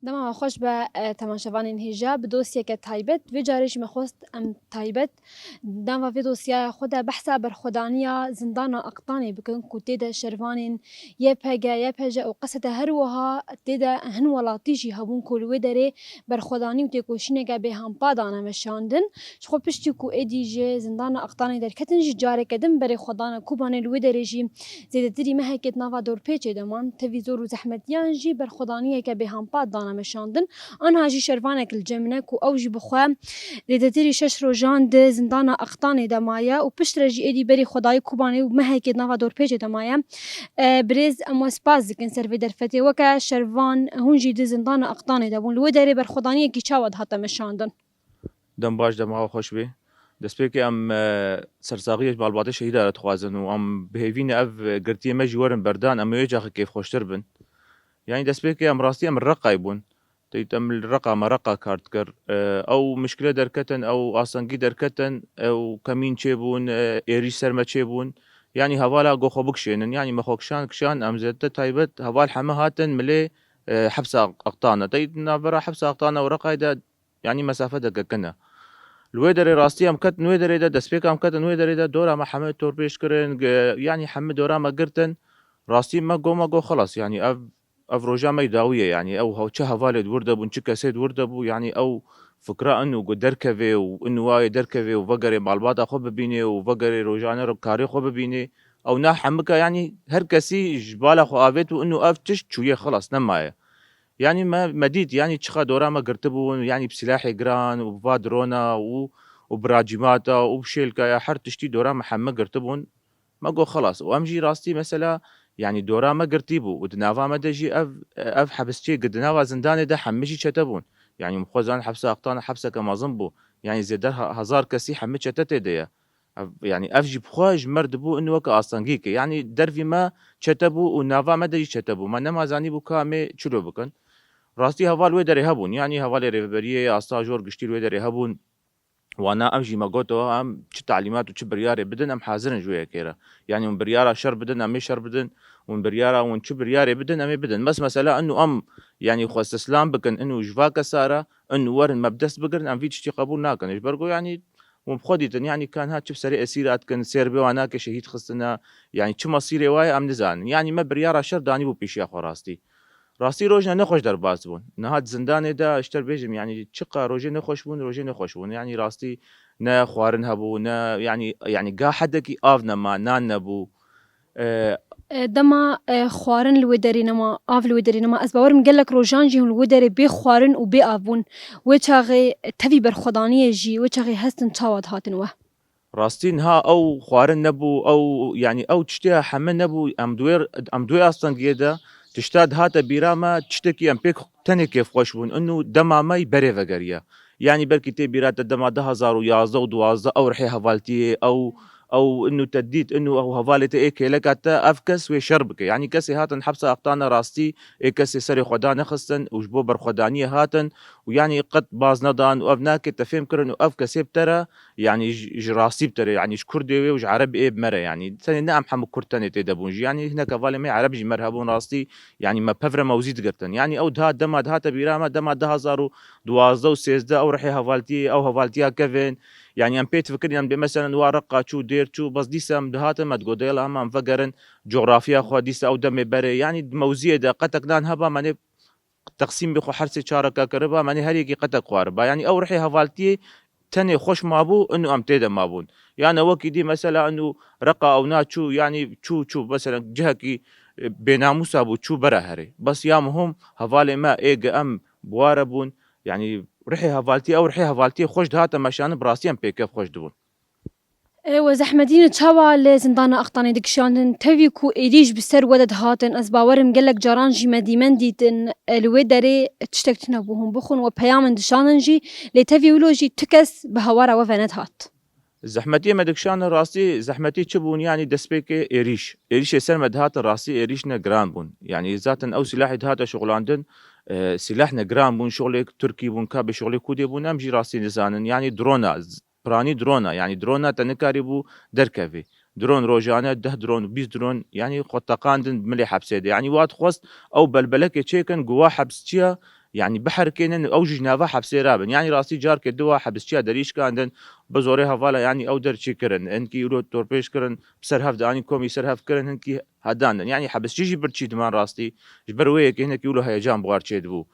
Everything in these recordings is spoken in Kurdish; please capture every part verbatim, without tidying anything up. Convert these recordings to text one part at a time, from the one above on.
Dema we xweş be, e, temaşevanên hêja, bi dosyeke taybet. Vê carê jî me xwest em taybet nava vê dosyaya xwe de behsa berxwedaniya zindana Aqtanê bikin ku tê de şervanên Y P G, Y P J û qesete her wiha tê de hin welatî jî hebûn ku li wê derê berxwedanî û têkoşîneke bêhampa dane meşandin. Ji xwe piştî ku êdî ji zindana Aqtanê derketin jî careke din berê xwe dane Kobanê, li wê derê jî zêdetirî mehekê di nava dorpêçê de man. Tevî zor û zehmetiyan jî berxwedaniyeke bêhampa dane meşandin. Anha jî şervanek li cem min e ku ew jî bi xwe zêdetirî şeş rojan di zindana Aqtanê de maye û piştre jî êdî berî xwedayî Kobanê û mehekê di nava dorpêçê de maye. E, birêz, em we spas dikin ser vê derfetê. Weke şervan hûn jî di zindana Aqtanê de bûn. Li wê derê berxwedaniyekî çawa dihate meşandin? Dem baş, dema we xweş bê. Destpêkê em, e, sersaxiyê ji malbatê şehîda re dixwazin û em bi hêvî ne ev girtiyê me jî werin berdan, em ê wê caxê kêfxweştir bin. Yanî destpêkê em rastî em li Reqayê bûn. Teyt em li Reqa me, Reqa kar dikir. E, ew mişkile derketin, ew astengî derketin, ew kemîn çêbûn, e, êrîş ser me çêbûn. Yanî hevala go xwe bikişênin. Yanî me xwe kişand, kişand, em zêde taybet heval heme hatin milê, e, hepsa Aqtana. Teyt navbera hepsa Aqtana û Reqayê de yanî mesafeteke kin e. Li wê derê rastî em ketin wê derê de, destpêka em ketin wê derê de, dora me hemî torpêç kirin, ge-, yanî hemî dora me girtin. Rastî me got, me got, xilas, yanî ev, ev roja me yê dawî ye, yanî ew he-, çi hevalê di wir de bûn, çi kesê di wir de bû, yanî ew fikra inu ku derkevê û inu wayê derkevê û vegerê malbata xwe bibînê û vegerê rojane re karê xwe bibînê, ew na hemika, yanî her kesî ji bala xwe avêt û inu ev tişt çûye, xilas, nemaye. Yanî me, me dît, yanî çiqa dora me girtibûn, yanî bi silahê giran û bi va drona û, û bi racîmata û bi şêlkaya her tiştî dora me heme girtibûn. Me got, xilas. Û em jî rastî mesela, yanî dora me girtî bû û di nava me de jî ev, ev hibisçê di nava zindanê de heme jî çete bûn. Yanî min xwe zan hepsa Aqtana hepseke mezin bû. Yanî zêde he-, hezar kesî heme çete tê de ye. Ev, yanî ev jî bi xwe ji me re dibû inu weke astengîkê. Yanî dervî me çete bû û nava me de jî çete bû. Me nema zanîbû ka em ê çilo bikin. Rastî heval wê derê hebûn. Yanî hevalê rêveberiyê, asta jor giştî li wê derê hebûn. Wana em jî me got, em çi talîmat û çi biryarê bidin, em hazir in ji wê yekê re. Yanî hûn biryara şer bidin, em ê şer bidin. Hûn biryara, hûn çi biryarê bidin, em ê bidin. Bes mesela inu em, yanî xwe istislam bikin, inu ji va kesa re, inu werin me bi dest bigirin, em vî tiştî qebûl nakin. Ji ber ku yanî hûn bi xwe dîtin, yanî ka niha çi bi serê esîra dikin, sêr bê wan nake şehîd xistine, yanî çi mesîrê wa ye em nizanin. Yanî me biryara şer danîbû pêşiya xwe rastî. Rastî rojine nexweş derbas bûn. Niha di zindanê de ji te bêjim, yanî çiqa rojê nexweş bûn, rojê nexweş bûn. Yanî rastî ne xwarin hebû, ne, yanî, yanî ga hedekî av nema, nan nebû. E, E, dema, e, xwarin li wê derê nema, av li wê derê nema, ez bawer im gelek rojan jî hûn li wê derê bê xwarin û bê av bûn. Wê çaxê tevî berxwedaniyê jî, wê çaxê hestin çawa dihatin we? Rastî niha ew xwarin nebû, ew, yanî ew tiştê heme nebû. Em di wê, em di wê astengiyê de tişta dihate bîra me, tiştekî em pêk tenê kêfxweş bûn. Inu dema me yî berê vegeriya. Yanî belkî tê bîra te dema du hazar û yazdeh û duwazdeh ew rihê hevaltiyê, ew, ew inu te dît, inu ew hevalê te ê kêleka te, ev kes wê şer bike. Yanî kesê hatin hepsa Aqtana rastî ê kesê serê xwe danexistin û ji bo berxwedaniyê hatin û yanî qet baz nedan û ev nake te fêm kirin û ev kesê bi te re, yanî ji, ji rastî bi te re, yanî ji Kurdê wê û ji Erebê ê bi me re, yanî tenê ne em hemû Kurd tenê tê de bûn jî, yanî hinek hevalê me Ereb jî me re hebûn rastî, yanî me pevre mewzî digirtin. Yanî ew diha dema dihate bîra me, dema du hazar û duwazdeh û sêzdeh ew rihê hevaltiyê, ew hevaltiya kevên. Yanî em pê difikirin, em dê meselen wa Reqa çû, Dêr çû, bes dîsa em dihate me digot, dêla em, em vegerin coxrafiya xwe, dîsa ew demê berê. Yanî di mewziyê de qetek nan heba, me nê teqsîm bê xwe her sê çareka kiriba, me nê her yekî qetek xwariba. Yanî ew rihê hevaltiyê tenê xweş mabû, inu em tê de mabûn. Yan e wekî dî mesela inu Reqa ew na çû, yanî çû, çû, mesela cihekî, e, bênamûsa bû, çû bera herê. Bes ya muhim hevalê me ê ge em bi wa re bûn, yanî rihê hevaltiyê, ew rihê hevaltiyê xweş dihate meşandin, bi rastî em pê kêfxweş dibûn. E, we zehmetî ne çawa li zindana Aqtanê dikişandin, tevî ku êdî jî bi ser we de dihatin, ez bawer im gelek caran jî me dîmen dîtin, e, li wê derê tiştek tune bû hûn bixwin, we peyamin dişandin jî, lê tevî wilo jî tu kes bi hawara we venedihat. Zehmetiyê me dikişandin, rastî zehmetî çi bûn, yanî destpêkê êrîş. Êrîşê ser me dihatin, rastî êrîş ne giran bûn. Yanî zaten ew silahê dihate şixulandin, e, silah ne giran bûn, şixulê Tirkî bûn, ka bê şixulê Kurdê bûn, em jî rastî nizanin. Yanî drona, z-, piranî drona, yanî drona te nikarîbû derkevê. Dron rojane, deh dron, bîst dron, yanî xwe teqandin milê hepsê de. Yanî wa dixwest ew belbelekê çêkin, ku wa hepsçiya, yanî biherikênin, ew jî ji nava hepsê rabin. Yanî rastî carkê di wa hepsçiya derî şikandin, bi zorê hevala, yanî ew derçî kirin. Hinkî îro torpêj kirin, bi ser hev de anî komî ser hev kirin, hinkî hedandin. Yanî hepsçî jî birçî diman rastî. Ji ber wê yekê hinekî wilo heyecan bi war çêdibû.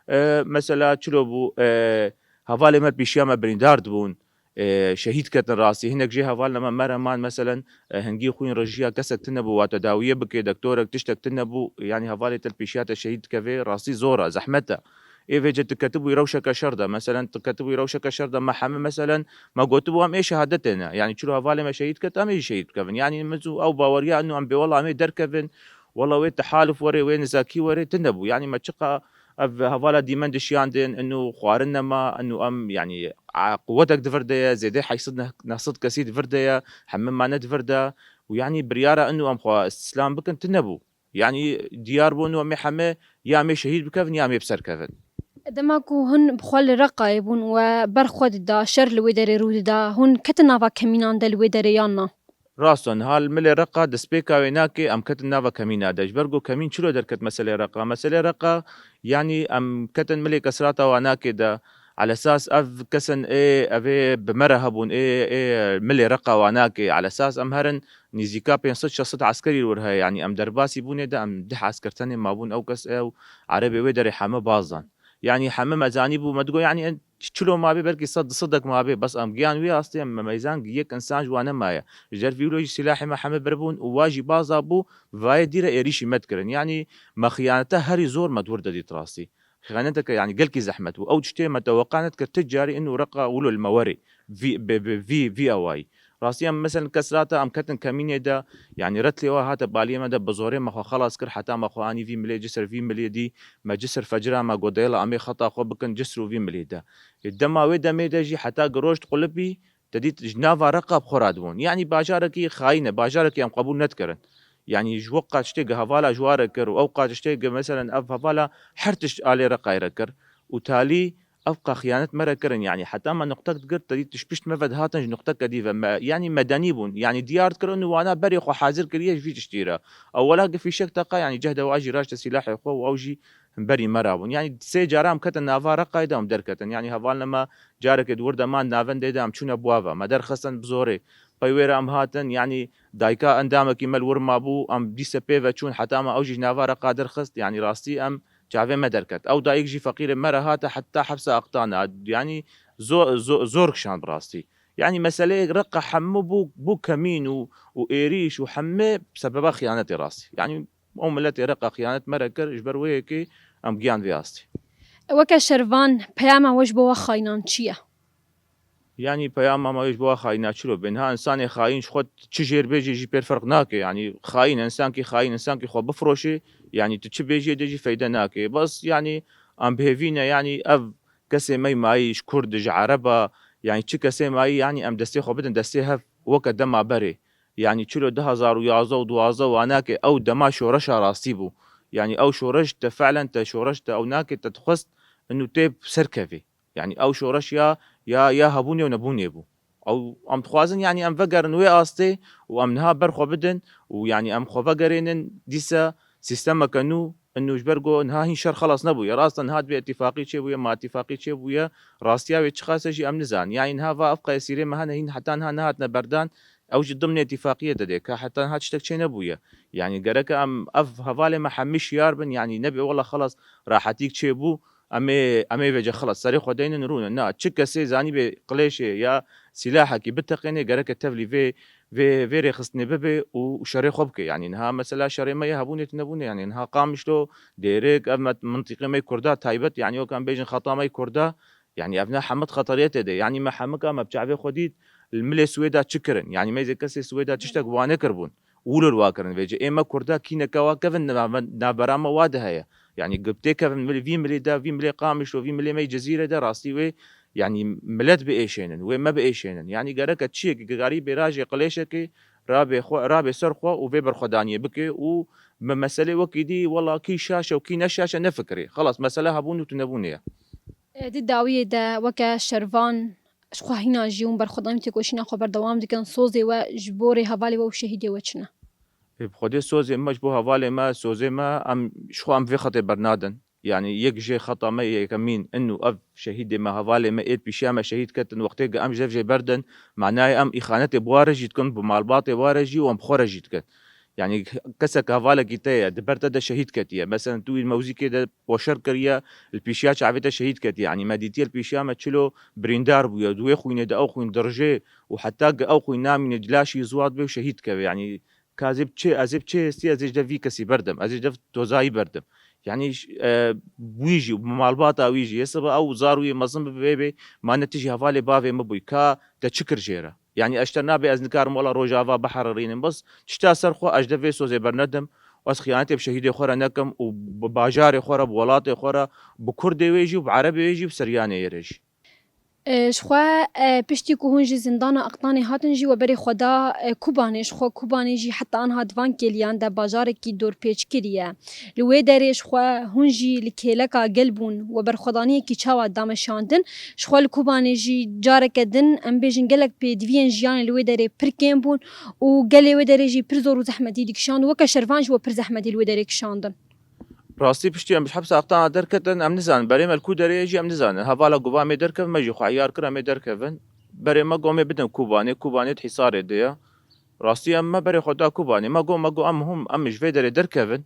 E, mesela çilo bû, e, hevalê me pîşiya me birîndar dibûn. E, şehîd ketin rastî. Hinek jê hevalina me mere man, meselen, e, hingî xwîn rijiya kesek tune bû, wa tedawiyê bike, doktorek tiştek tune bû, yanî hevalê te li pêşiya te şehîd dikeve, rastî zor e, zehmet e. Ê vêce tu ketibûyî rewşeke şer de, meselen, tu ketibûyî rewşeke şer de, me heme, meselen, me gotibû, em ê şehadetê ne. Yanî çilo hevalê me şehîd ket, em ê jî şehîd bikevin. Yanî min zû ew baweriya inu em bê wela em ê derkevin, wela wê tehaluf were, wê nizakî were, tune bû. Yanî me çiqa ev hevala dîmen dişiyandin, inu xwarin nema, inu em, yanî, a, quwetek di vir de ye, zêdê heyt sed neh-, neh sed kesî di vir de ye, hemî mane di vir de. Û yanî biryara inu em xwe îstîslam bikin, tune bû. Yanî diyar bû inu em ê heme ya em ê şehîd bikevin ya em ê bi ser kevin. Dema ku hûn bi xwe li Reqayê bûn we ber xwe dida, şer li wê derê rû dida, hûn ketin nava kemînan de li wê derê yan na? Rast e, niha li milê Reqa destpêka wê nake, em ketin nava kemîna de. Ji ber ku kemîn çilo derket meselê Reqa? Meselê Reqa, yanî em ketin milê kesrata wa nake de, alesas ev kesin ê, ev ê bi me re hebûn, ê, ê milê Reqa wa nake. Alesas em herin nîzîka pênc sed şeş sed eskerî li wir heye. Yanî em derbasî bûnê de, em deh esker tenê mabûn, ew kes ew erebê wê derê heme bazdan. Yanî heme me zanîbû, me digot, yanî en çilo mabê, belkî sed, du sedek mabê, bes em giyan wî astê, em me meyzan yek insan ji wan nemaye. Ji dervî wilo jî sîlahê me heme bir bûn û wa jî baza bû, vayê dîre êrîşî me dikirin. Yanî me xiyanete herî zor me di wir de dît rastî. Xiyaneteke, yanî gelkî zehmet bû. Ew tiştê me teweqa nedikir, ti carî inu Reqa wilo li me werê. Vî, bi, bi, vî, vî awayî. Rastî em, meselen, kesrata em ketin kemînê de, yanî retlê wa hate baliyê me de, bi zorê me xwe xelas kir, heta me xwe anî vî milê, cisir vî milê dî, me cisir fecira me got, dêla em ê xeta xwe bikin cisir û vî milê de. Ê dema wê demê de jî heta giroj diqulipî, te dît ji nava Reqa bi xwe radibûn. Yanî bajarekî xayîn e, bajarekî em qebûl nedikirin. Yanî ji we qat tiştê gi hevala ji wa re kir û ew qat tiştê gi, meselen, ev hevala her tişt alê Reqayê re kir û talî ev qa xiyanet me re kirin, yanî heta me nuqtek digir, te dît tişt pişt me ve dihatin ji nuqteke dî ve. Me, yanî medenî bûn, yanî diyar dikir û wana berê xwe hazir kiriye ji vî tiştî re. Ewela gi fîşek teqa, yanî cehde wa jî raşte sîlahê xwe û ew jî himberî me rabûn. Yanî sê cara em ketin nava Reqayê de em derketin. Yanî hevalina me carekê di wir de man navendê de em çûne bi wa ve. Me derxistin bi zorê. Pey wê re em hatin, yanî dayika endamekî me li wir mabû, em dîse pê ve çûn heta me ew jî ji nava Reqa derxist. Yanî rastî em çavê me derket. Ew dayik jî feqîrê me re hate heta hepsa Aqtana. Yanî zo-, zo-, zor kişand bi rastî. Yanî meseleyê Reqa hemû bû, bû kemîn û, û êrîş û hemû sebeba xiyanetê rastî. Yanî ew miletê Reqa xiyanet me re kir, ji ber wê yekê em giyan vê astê. Weke şervan, peyama we ji bo we xayînan çi ye? Yanî peyama me ji bo xayîna çilo bê? Niha însanê xayîn ji xwe çi jêr bêjê jî pêr ferq nake. Yanî xayîn, însankî xayîn, însankî xwe bifiroşê, yanî tu çi bêjê dê jî feyde nake. Bes yanî em bi hêvî ne, yanî ev kesê me yî mayî ji Kurd, ji Ereba, yanî çi kesê mayî, yanî em destê xwe bidin destê hev weke dema berê. Yanî çilo du hezar û yazdeh û duwazdeh wa nake, ew dema şoreşa rastî bû. Yanî ew şoreş te felen te şoreş te ew nake, te dixwest inu tê serkevê. Yanî ew şoreş ya, ya, ya hebûnê û nebûnê bû. Ew, em dixwazin, yanî em vegerin wê astê û em niha ber xwe bidin û, yanî, em xwe vegerênin dîsa sîstemeke nû, inu ji ber ku niha hîn şer xelas nebûye. Rast e, niha dibê îtîfaqî çêbûye, ma îtîfaqî çêbûye, rastiya wê çiqas e jî em nizanin. Yanî niha va ev qesîrê me hene hîn heta niha nehatine berdan, ew jî dimnê îtîfaqiyê de dê, ka heta niha tiştek çênebûye. Yanî gereke em ev hevalê me hemî şiyar bin, yanî nebê wela xelas rahetîk çêbû, em ê, em ê vêce xelas serê xwe deynin rûnin. Na, çi kesê zanîbê qilêşê ya sîlahekî biteqênê, gereke tevlî vê, vê, vê rêxistinê bibe û şerê xwe bike. Yanî niha mesela şerê me ya hebûnê tunebûnê. Yanî niha Qamişlo, Dêrik, ev met-, mintîqê me yê Kurda taybet, yanî wek em bêjin xeta me yê Kurda, yanî ev ne hemik xeteriyetê de. Yanî me hemika me bi çavê xwe dît, li milê Swêda çi kirin. Yanî me zê kesê Swêda tiştek wa nekiribûn. Wilo li wa kirin vêce. Ê me Kurda kîneke wa kevin nava-, navbera me wa de heye. Yanî gib tê kevin milê, vî milê de, vî milê Qamişlo, vî milê me yê Cizîrê de rastî wê, yanî milet biêşênin, wê me biêşênin. Yanî gereke çiyekî gigarî bê rajê qilêşekê, rabê xwe, rabê ser xwe û vê berxwedaniyê bike û me meselê wekî dî, wela kî şaş e û kî ne şaş e nefikirê. Xelas, mesele hebûn û tunebûnê ye. E, di dawiyê de weke şervan, ji xwe hîna jî hûn berxwedanî û têkoşîna xwe berdewam dikin, sozê we ji borê hevalê we û şehîdê we çi ne? Ê, bi Xwedê sozê me ji bo hevalê me, sozê me, em ji xwe em vê xetê bernadin. Yanî yek jê xeta me yekemîn in û ev şehîdê me, hevalê me ê pîşiya me şehîd ketin, wextê ku em ji dev jê berdin, manayê em îxanetê bi wa re jî dikin, bi malbatê wa re jî û em bi xwe re jî dikin. Yanî kesek hevalekî te ye, di ber te de şehîd ketiye. Meselen tu wî mewzîkê de poşer kiriye, li pîşiya çavê te şehîd ketiye. Yanî me dîtiye li pîşiya me çilo birîndar bûye. Di wê xwînê de ew xwîn dirijê û heta ku ew xwîn namîne, laşî ziwa dibe û şehîd dikeve. Yanî ka ez ê bi çi, ez ê bi çi hêstî, ez ê ji dev vî kesî berdim, ez ê ji dev tozayî berdim. Yanî ş-, e, wî jî, malbata wî jî, yê sibe ew zar wî mezin bibe bê, ma ne tu jî hevalê bavê min bûyî, ka te çi kir jê re? Yanî ez ji te nabe, ez nikarim wela Rojava biherirînim. Bes tişta ser xwe ez ji dev vê sozê bernedim û ez xiyanetê bi şehîdê xwe re nekim û bi bajarê xwe re, bi welatê xwe re, bi kurdê wê jî û bi erebê wê jî, bi seryanê yê re jî. E, ji xwe, e, piştî ku hûn ji zindana Aqtanê hatin jî we berê xwe da, e, Kobanê. Ji xwe Kobanê jî heta anha di van kêliyan de bajarekî dorpêçkirî ye. Li wê derê ji xwe hûn jî li kêleka gel bûn, we berxwedaniyekî çawa dame şandin? Ji xwe li Kobanê jî careke din, em bêjin, gelek pêdiviyên jiyanê li wê derê pir kêm bûn û gelê wê derê jî pir zor û zehmetî dikişand û weke şervan jî we pir zehmetî li wê derê kişandin. Rastî piştî em ji hepsa Aqtana derketin, em nizanin. Berê me li ku derê ye jî em nizanin. Hevala Guva em ê derkevin, me jî xwe heyar kir em ê derkevin. Berê me got em ê bidin Kobanê, Kobanê di hîsarê de ye. Rastî em me berê xwe da Kobanê. Me got, me got em hûn, em ji vê derê derkevin.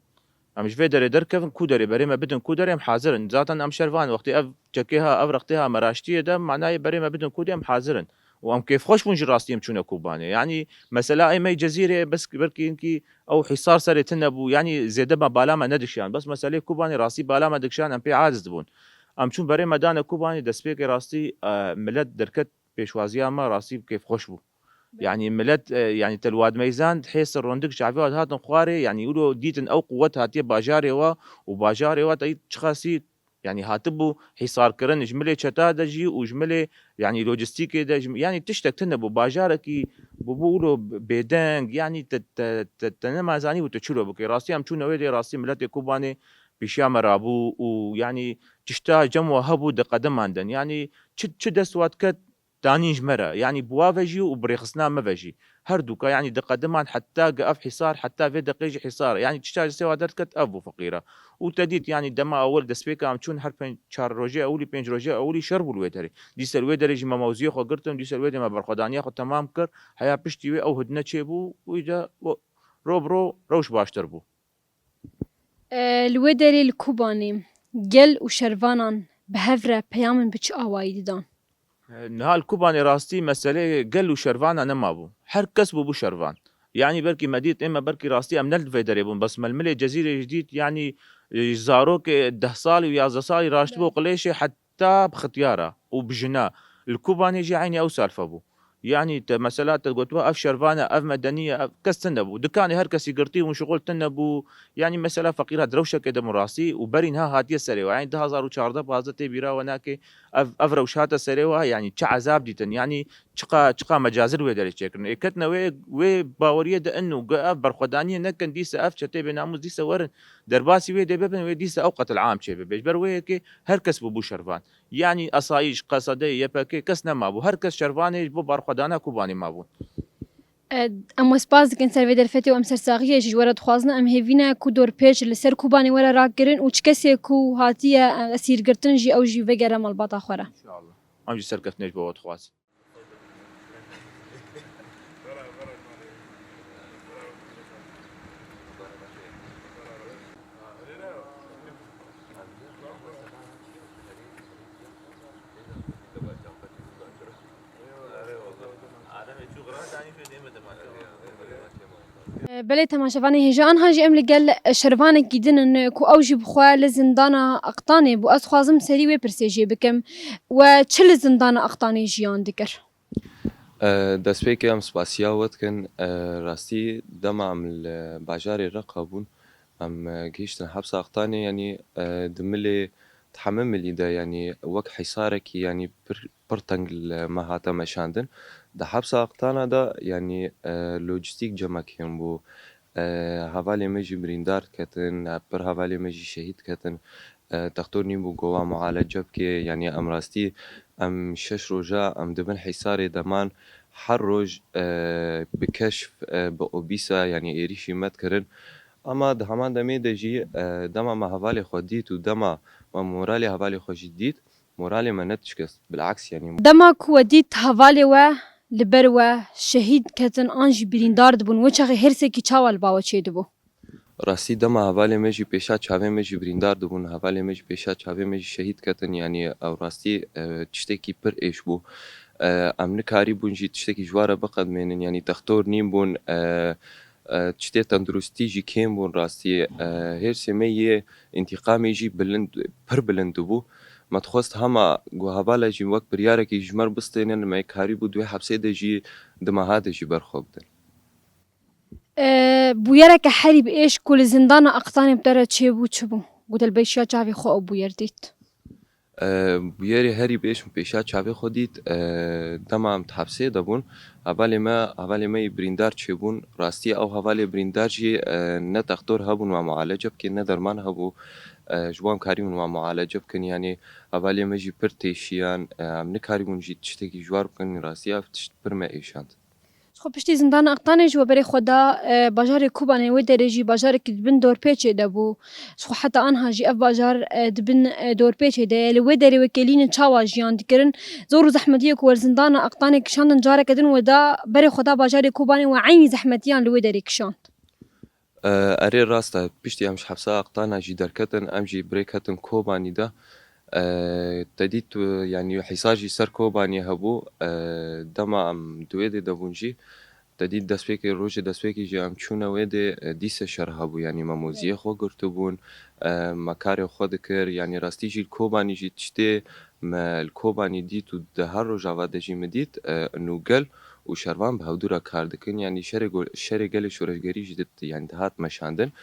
Em ji vê derê derkevin, ku derê berê me bidin ku derê em hazir in. Zaten em şervan wextê ev çekê ha, ev rextê ha me raştiyê de, manayê berê me bidin ku derê em hazir in. Û em kêfxweş bûn jî rastî em çûne Kobanê. Yanî mesela ê me yê Cezîrê bes belkî hinkî ew hîsar serê tune bû, yanî zêde me bala me nedikişand. Bes meselê Kobanê rastî bala me dikişand, em pê aciz dibûn. Em çûn berê me dane Kobanê, destpêkê rastî, e, milet derket pêşwaziya me, rastî kêfxweş bû. Yanî milet, e, yanî te li wadmeyzan hêsir rondik çavê wa dihatin xwarê, yanî wilo dîtin ew quwet hatiye bajarê wa û bajarê wa te çiqasî Yanî hatibû hîsarkirin ji milê çeta de jî û ji milê, yanî lojîstîkê de jî, yanî tiştek tune bû. Bajarekî bûbû wilo bêdeng, yanî te, te, te, te nema zanîbû tu çilo bikî. Rastî em çûne wê dê, rastî miletê Kobanê pîşiya me rabû û yanî tişta cem wa hebû di qedimandin. Yanî çi, çi dest wa diket, danîn ji me re, yanî bi wa ve jî û bi rêxistina me ve jî. Her dûka, yanî di qediman heta gi ev hîsar, heta vê deqê jî hîsar e. Yanî tişta ji sêwa derdiket ev bû feqîra. Û te dît, yanî dema ewil destpêka em çûn her pênc, çar rojê ewilî, pênc rojê ewilî şer bû li wê derê. Dîse li wê derê jî me mewziyê xwe girtin, dîse li wê derê me berxwedaniya xwe temam kir. Heya piştî wê ew hidne çêbû, wî de ro bi ro rewş baştir bû. E, li wê derê li Kobanê gel û şervanan bi hev re peyamin bi çi awayî didan? E, niha li Kobanê rastî meseleyê gel û şervana nemabû. Her kes bûbû şervan. Yanî belkî me dît, ê me belkî rastî em ne li vê derê bûn. Bes me li milê Cezîrê jî dît, yanî, e, zarokê deh salî û yazdeh salî raştibû qilêşê heta bi xityara û bi jina. Li Kobanê jî eynî ew salfe bû. Yanî te mesela te gotiba ev şervan e, ev medeni ye, ev kes tune bû. Dikanê her kesî girtî bûn, şixul tune bû. Yanî mesela feqîra di rewşekê de bûn rastî û berî niha hatiye serê we. Yanî du hazar û çardeh pazdeh tê bîra we nake, ev, ev rewş hate serê we, yanî çi ezab dîtin. Yanî çiqa, çiqa mecazir wê derê çêkirin. Ê ketine wê, wê baweriyê de in û ge ev berxwedaniyê nekin, dîse ev çetê bênamûs dîse werin derbasî wê dê bibin, wê dîse ew qetil am çê bibe. Ji ber wê yekê her kes bûbû şervan. Yanî esayîş, Q S D, Y P G, kes nemabû. Her kes şervanê ji bo berxwedana Kobanê mabûn. E, em we spas dikin ser vê derfetê û em sersaxiyê jî ji we re dixwazin. Em hêvî ne ku dorpêç li ser Kobanê were rakirin û çi kesê ku hatiye, e, esîrgirtin jî ew jî vegere malbata xwe re. Înşallah. Em jî serkeftinê ji bo we dixwazin. Belê, temaşevanê hêja, anha jî em li gel şervanekî din in ku ew jî bi xwe li zindana Aqtanê bû. Ez dixwazim serî wê pirsê jê bikim. We çi li zindana Aqtanê jiyan dikir? E, destpêkê em spasiya we dikin. E, rastî dema em li bajarê Reqa bûn, em, e, gihîştin hepsa Aqtanê, yanî, e, di milê, di heme milî de, yanî wek hîsarekî, yanî pir, pir teng li me hate meşandin. Di hepsa Aqtana de, yanî, e, lojîstîk cema kêm bû. E, hevalê me jî birîndar ketin, e, pir hevalê me jî şehîd ketin. E, textor nîbû ku wan mualece bike, yanî em rastî, em şeş roja em di bin hîsarê de man, her roj, e, bi keşf, e, bi obîsa, yanî êrîşî me dikirin. Ama di heman demê de jî, e, dema me hevalê xwe dît û dema me moralê hevalê xwe jî dît, moralê me nedişkest. Bilaks, yanî. Dema ku we dît hevalê we li ber we şehîd ketin an jî birîndar dibûn, wê çaxê hêrsekî çawa li ba we çêdibû? Rastî dema hevalê me jî pêşa çavê me jî birîndar dibûn, hevalê me jî pêşa çavê me jî şehîd ketin, yanî ew rastî, e, tiştekî pir êş bû. E, em nikarîbûn jî tiştekî ji we re biqedmênin, yanî textor nîbûn, e, e, tiştê tenduristî jî kêm bûn rastî. E, hêrsê me yê întîqamê jî bilind, pir bilind bû. Me dixwest hema ku hevala jî wek biryarekî ji me re bistênin, me karîbû di wê hepsê de jî di meha de jî ber xwe bidin. E, bûyereke herî bi êş ku li zindana Aqtanê bi te re çêbû çi bû? Ku te li pêşiya çavê xwe ew bûyer dît? E, bûyerê herî bi êş min pêşiya çavê xwe dît. E, dema em di hepsê de bûn, hevalê me, hevalê me yî birîndar çêbûn. Rastî ew hevalê birîndar jî, e, ne textor hebûn wan mualece bikin, ne derman hebû, e, ji bo em karîbûn wan mualece bikin. Yanî hevalê me jî pir têşiyan, e, em nikarîbûn jî tiştekî ji war bikin. Rastî ev tişt pir me êşand. Ji xwe piştî zindana Aqtanê ji we berê xwe da, e, bajarê Kobanê wê derê jî bajarekî di bin dorpêçê de bû. Ji xwe heta anha jî ev bajar, e, di bin, e, dorpêçê de ye. Li wê derê wekêlînin çawa jiyan dikirin? Zor û zehmetiyê ku we li zindana Aqtanê kişandin careke din we da berê xwe da bajarê Kobanê we eynî zehmetiyan li wê derê kişand. E, erê rast e, piştî em ji hepsa Aqtana jî derketin, em jî birêk ketin Kobanî de. E, te dît, e, yanî hîsar jî ser Kobanî hebû. E, dema em di wê dê de bûn jî, te dît destpêkê, rojê destpêkê jî em çûne wê dê, e, dîse şer hebû, yanî me moziyê xwe girtibûn, e, me karê xwe dikir, yanî rastî jî li Kobanî jî tiştê me li Kobanî dît û di her Rojava de jî min dît, e, nûgel û şervan bi hevdû re kar dikin. Yanî şerê go-, şerê gelê şoreşgerî jî dit, yanî dihat meşandin.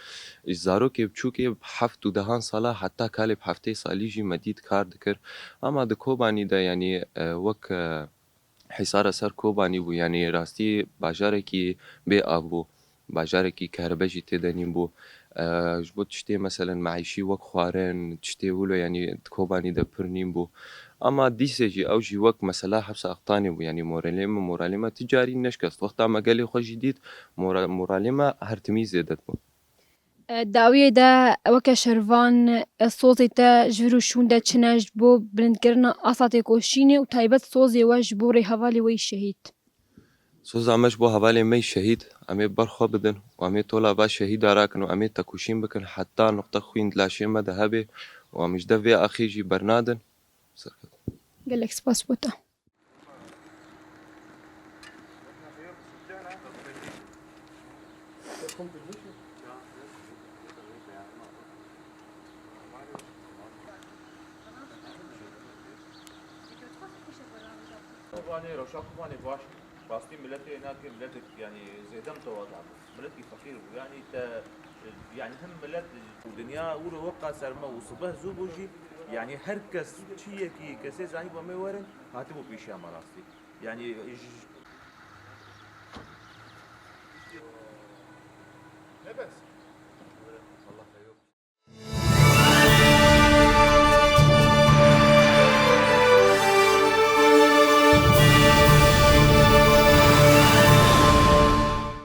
Ji zarokê biçûkê bi heft û dehan sala heta kalê bi heftê salî jî me dît kar dikir. Ama di Kobanî de, yanî, e, wek, e, hîsara ser Kobanî bû, yanî rastî bajarekî bê av bû. Bajarekî kehribe jî tê de nîn bû. E, ji bo tiştê, meselen, meîşî wek xwarin, tiştê wilo, yanî di Kobanî de pir nîn bû. Ama dîsê jî ew jî wek mesela hepsa Aqtanê bû, yanî moralê me, moralê me ti carî neşkest. Wexta me gelê xwe jî dît, mora-, moralê me her timî zêde dibû. E, dawiyê de weke şervan, e, sozê te ji vir û şûn de çi ne ji bo bilindkirina asta têkoşînê û taybet sozê we ji bo rêhevalê we yî şehîd? Soza me ji bo hevalê me yî şehîd, em ê ber xwe bidin û em ê tola va şehîda rakin û em ê tekoşîn bikin heta nuqte xwîn di laşê me de hebe û em ji dev vê axê jî bernadin. Gelek spas bo te. Kobanê, rewşa Kobanê baş. Rastî miletê nake, miletek, yanî, zêde mitewazî bû. Miletkî feqîr bû. Yanî te, yanî him milet û dinya wilo weka ser me û sibeh zû bû jî, yanî her kes çi yekî kesê zanî bû em ê werin, hatibû pêşiya me rastî. Yanî j-, ne bes.